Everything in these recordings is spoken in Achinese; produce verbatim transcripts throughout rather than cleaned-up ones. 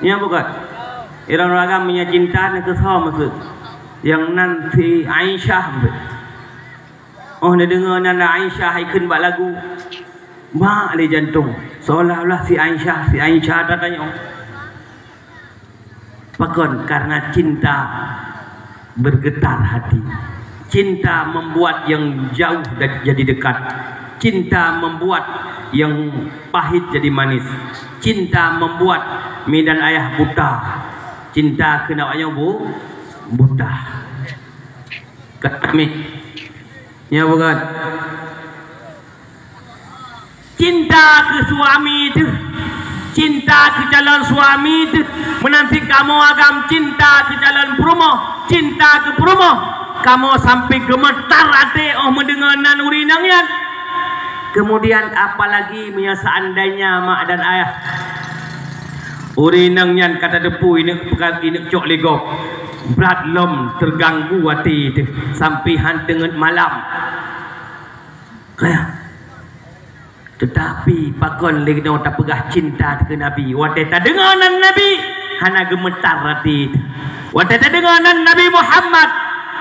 Nyan bukan. Irong ragam meunyo cinta na keu soe maksud. Nyang nan si Aisyah maksud. Oh, neudeungoe nan Aisyah ikheun bak lagu. Mak lé jantong. Seolah-olah si Aisyah, si Aisyah tatanyong. Pakon? Karena cinta bergetar hati. Cinta membuat yang jauh da-, jadi dekat. Cinta membuat yang pahit jadi manis. Cinta membuat mi dan ayah buta. Cinta keuneuk nyoe bu-, buta. Kami. Ya bukan? Cinta keu suami teuh, cinta keu calon suami teuh, meunan cit kamoe agam cinta keu calon peurumoh, cinta keu peurumoh, kamoe sampai geumeutar até 'oh meudeungoe nan ureueng inong nyan. Kemudian apalagi meunyoe seandainya mak dan ayah ureueng inong nyan ka tateupeue ineuk peuka-, ineuk cok lé gob, brat lom teuganggu até teuh sampai han teungeut malam. Kaya. Teutapi pakon lé geutanyoe tapeugah cinta keu Nabi? Watée tadeungoe nan Nabi, hana geumeutar até. Watée tadeungoe nan Nabi Muhammad,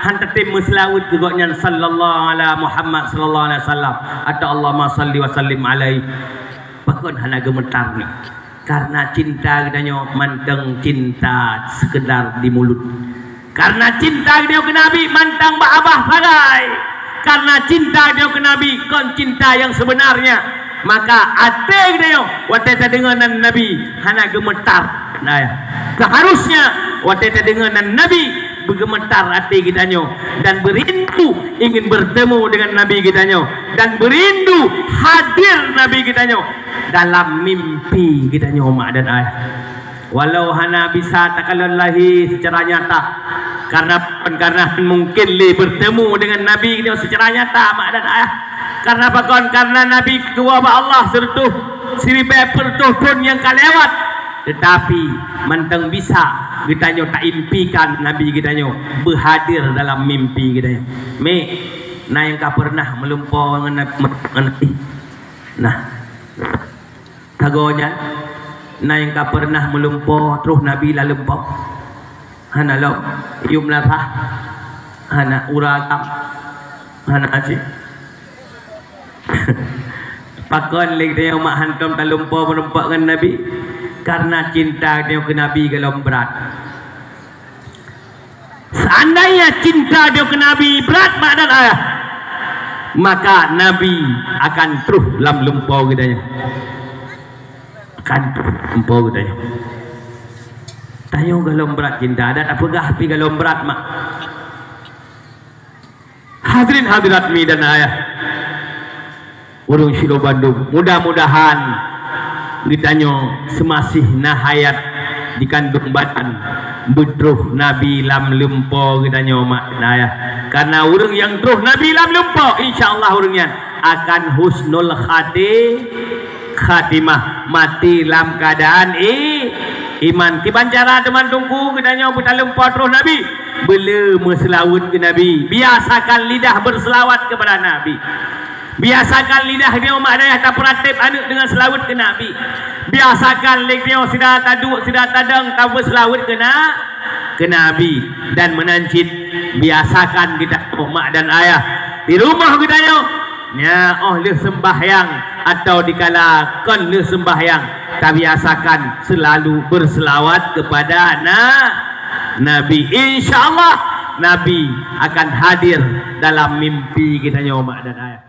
han tatem meuseulaweuet keu gobnyan, sallallahu ala Muhammad sallallahu alaihi wasallam, atau Allahumma salli wa sallim alaihi. Pakon hana geumeutar ni? Karena cinta geutanyoe mantong cinta sekedar di mulut. Karena cinta geutanyoe keu Nabi mantong bak babah sagai. Karena cinta geutanyoe keu Nabi kon cinta yang sebenarnya. Maka até geutanyoe watée tadeungoe nan Nabi hana geumeutar. Nah, seharusnya watée tadeungoe nan Nabi beugeumeutar até geutanyoe dan beurindu ingin bertemu dengan Nabi geutanyoe dan beurindu hadir Nabi geutanyoe dalam mimpi geutanyoe mak dan ayah. Walau hana bisa takalon lahé secara nyata, karena, karena mungkin lé bertemu dengan Nabi geutanyoe secara nyata mak dan ayah. Karena pakon? Karena Nabi keudua bak Allah seureutôh siribée peureutôh thon nyang ka lewat. Teutapi mantong bisa geutanyoe taimpikan Nabi geutanyoe beuhadir dalam mimpi geutanyoe. Mik, na nyang ka peureunah meulumpoe ngon Nab-, ngon Nabi? Nah. Tagoe nyan, na nyang ka peureunah meulumpoe troh Nabi lam lumpoe? Hana lom. Yum lasah. Hana. Ureueng agam? Hana cit. Pakon lé geutanyoe mak hantom talumpoe meureumpok ngon Nabi? Karena cinta geutanyoe keu Nabi gohlom brat. Seandainya cinta geutanyoe keu Nabi brat mak dan ayah, maka Nabi akan troh lam lumpoe geutanyoe. Akan troh lumpoe geutanyoe. Tanyoe gohlom brat cinta, adak tapeugah pih gohlom brat mak. Hadirin hadirat mi dan ayah, ureueng sidroe bandum, mudah-mudahan geutanyoe seumasih na hayat di kandong badan beutroh Nabi lam lumpoe geutanyoe mak dan ayah. Karena ureueng nyang troh Nabi lam lumpoe, insya Allah ureueng nyan akan husnul khati-, khatimah, maté lam keuadaan i-, iman. Kiban cara teuma Teungku geutanyoe beutalumpoe troh Nabi? Beu le meuseulaweuet keu Nabi. Biasakan lidah berselawat kepada Nabi. Biasakan lidah geutanyoe mak dan ayah tapeuratéb aneuk deungon seulaweuet keu Nabi. Biasakan lé geutanyoe sida taduek, sida tadong tabeuseulaweuet keu na-, keu Nabi. Dan meunan cit biasakan geutanyoe mak dan ayah di rumoh geutanyoe, nyan 'oh lheueh seumbahyang atau dikala kon lheueh seumbahyang, tabiasakan seulalu beuseulawat keupada na-, Nabi. Insya Allah Nabi akan hadir dalam mimpi geutanyoe mak dan ayah.